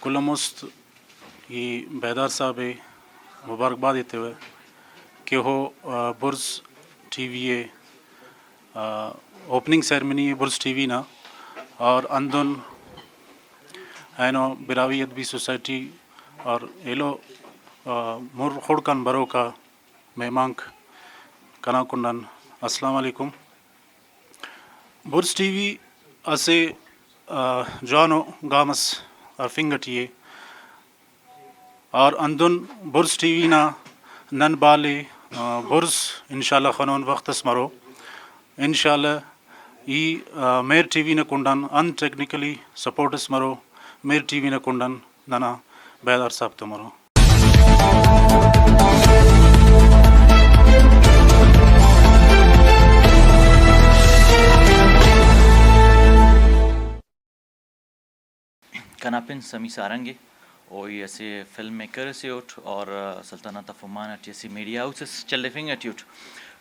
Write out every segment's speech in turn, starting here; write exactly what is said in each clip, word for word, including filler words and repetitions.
کل آن مست ای بیدار صاحب ءِ مبارکباد ایتیوہ کہ او، آ، برز ٹی وی ءِ، آ، اوپننگ سیریمنی ءِ برز ٹی وی نا، اور ہندن اینو براہوئی ادبی سوسائٹی اور ایلو، آ، مر خڑک آن بروکا مہمانک کنا کنڈان السلام علیکم۔ برز ٹی وی اسہ، آ، جوانو گام اس ہرفنگ ٹی ءِ اور ہندن برز ٹی وی نا نن بال ءِ، آ، برز انشاءاللہ خنون، وخت اس مرو انشاءاللہ ای، آ، مہر ٹی وی نا کنڈان انت ٹیکنیکلی سپورٹ اس مرو، مہر ٹی وی نا کنڈان ننا بیدار صاحب تو مرو۔ کنا پن سمی سارنگ ءِ، او ای اسہ فلم میکر اسے اٹ اور سلطنت آف عمان اٹی اسہ میڈیا ہاؤس اس چلیفنگ اٹی اٹ۔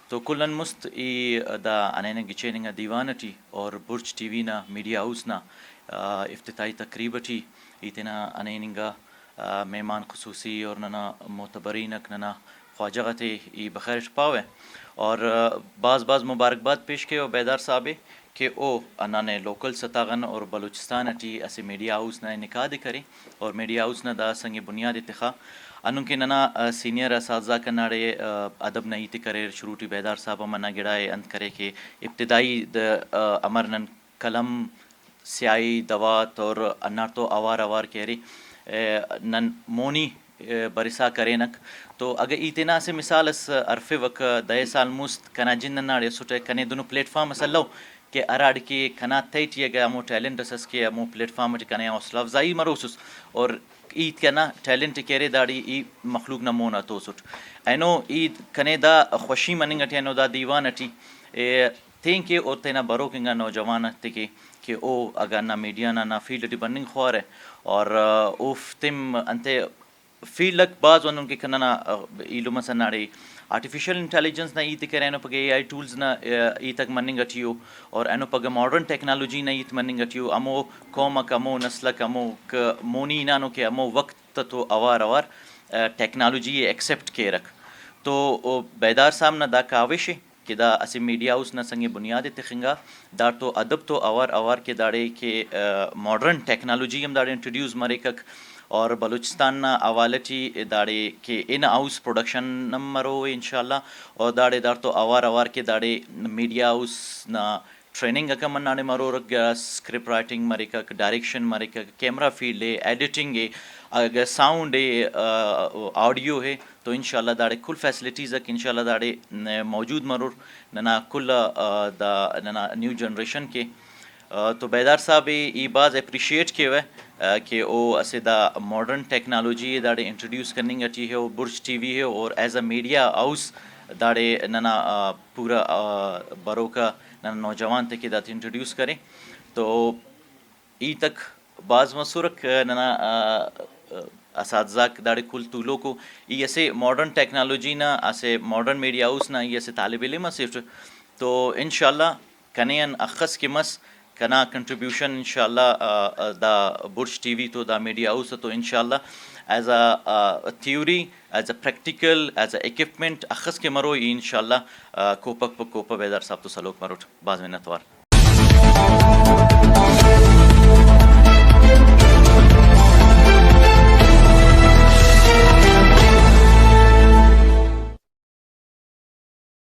تو کل آن مست ای دا ہنینہ گچین انگا دیوان اٹی اور برج ٹی وی نا میڈیا ہاؤس نا، آ، افتتاحی تقریب اٹی ای تینا ہنیننگا، آ، مہمان خصوصی اور ننا معتبرینک، ننا خواجہ غاتے ای بخیر اٹ پاوہ اور، آ، بھاز بھاز مبارکباد پیش کیوہ بیدار صاحب ءِ کہ او ہندانے لوکل سطح غان اور بلوچستان اٹی اسہ میڈیا ہاؤس نا انعقاد ءِ کرے اور میڈیا ہاؤس نا دا سنگ بنیاد ءِ تخا۔ ہندن کہ ننا، آ، سینئر اساتذہ آک ہنداڑے، آ، ادب نا ہیت ءِ کریر، شروع ٹی بیدار صاحب ہم ہندا گڑا ءِ انت کرے کہ ابتدائی د-، آ، امر نن قلم، سیاہی، دوات اور ہنداڑتو اوار اوار کہ ارے، آ، نن مونی، آ، برسا کرینک۔ تو اگہ ای تینا اسہ مثال اس ہرفیوک، دہ سال مست کنا جند ہنداڑے اسٹہ، کنے دنو پلیٹ فارم اس الو کہ ہراڑے کہ کنا تہہ ٹی اگہ ہمو ٹیلنٹ اس ئس کہ ہمو پلیٹ فارم ٹی کنے آ حوصلہ افزائی مروسس اور ای کنا ٹیلنٹ کہ ارے داڑے ای مخلوق نا مون آ توسٹ۔ اینو ای کنے دا خوشی مننگ ٹی اینو دا دیوان ٹی، آ، تینکہ او تینا بروک انگا نوجوان آتے کہ، کہ او اگہ ہندا میڈیا نا، نا فیلڈ ٹی بننگ خوارہ اور، آ، اوفتم انتئے فیلڈ آک بھاز ہندن کہ ننا، آ، ایلم اس ہنداڑے آرٹیفیشل انٹیلیجنس نا ہیت ءِ کرے، اینو پگہ اے آئی ٹولز نا، آ، ہیت آک مننگ ٹی ءُ اور اینو پگہ ماڈرن ٹیکنالوجی نا ہیت مننگ ٹی ءُ۔ ہمو قوم آک، ہمو نسل آک، ہمو ک-، مونی ہنانو کہ ہمو وخت تو اوار اوار، آ، ٹیکنالوجی ءِ ایکسپٹ کیرک۔ تو او بیدار صاحب نا دا کاوش ءِ کہ دا اسہ میڈیا ہاؤس نا سنگ بنیاد ءِ تخنگا، داڑتو ادب تو اوار اوار کہ داڑے کہ، آ، ماڈرن ٹیکنالوجی ہم داڑے انٹروڈیوس مریکک اور بلوچستان نا حوالہ ٹی داڑے کہ ان ہاؤس پروڈکشن ہم مرو انشاءاللہ، اور داڑے داڑتو اوار اوار کہ داڑے میڈیا ہاؤس نا ٹریننگ آک ہم ہنداڑے مرورک، اسکرپٹ رائٹنگ مریکک، ڈائریکشن مریکک، کیمرہ فیلڈ ءِ، ایڈیٹنگ ءِ، اگہ ساؤنڈ ءِ، آ، آڈیو ءِ، تو انشاءاللہ داڑے کل فیسلٹیز آک انشاءاللہ داڑے ن-، موجود مرور۔ ننا کل، آ، دا ننا نیو جنریشن کے، آ، تو بیدار صاحب ای، ای بھاز اپریشیٹ کیوہ، آ، کہ او اسہ دا ماڈرن ٹیکنالوجی ءِ داڑے انٹروڈیوس کننگ ٹی ءُ، برج ٹی وی ءِ اور ایز اے میڈیا ہاؤس داڑے ننا، آ، پورا، آ، بروکا ننا نوجوان تے کہ داتے انٹروڈیوس کرے۔ تو ہیت آک بھاز مسرک، ننا، آ، اساتذہ آک داڑے کل تولوکو۔ ای اسہ ماڈرن ٹیکنالوجی نا، اسہ ماڈرن میڈیا ہاؤس نا ای اسہ طالب علم اسے اٹ۔ تو انشاءاللہ کنے آن اخس کہ مس، کنا کنٹریبیوشن انشاءاللہ، آ، آ، دا برج ٹی وی تو دا میڈیا ہاؤس تو انشاءاللہ as a, uh, theory, as a practical, as a equipment اخس کہ مرو ای انشاءاللہ، آ، کوپہ پہ کوپہ بیدار صاحب تو سلوک مروٹ۔ بھاز منت وار۔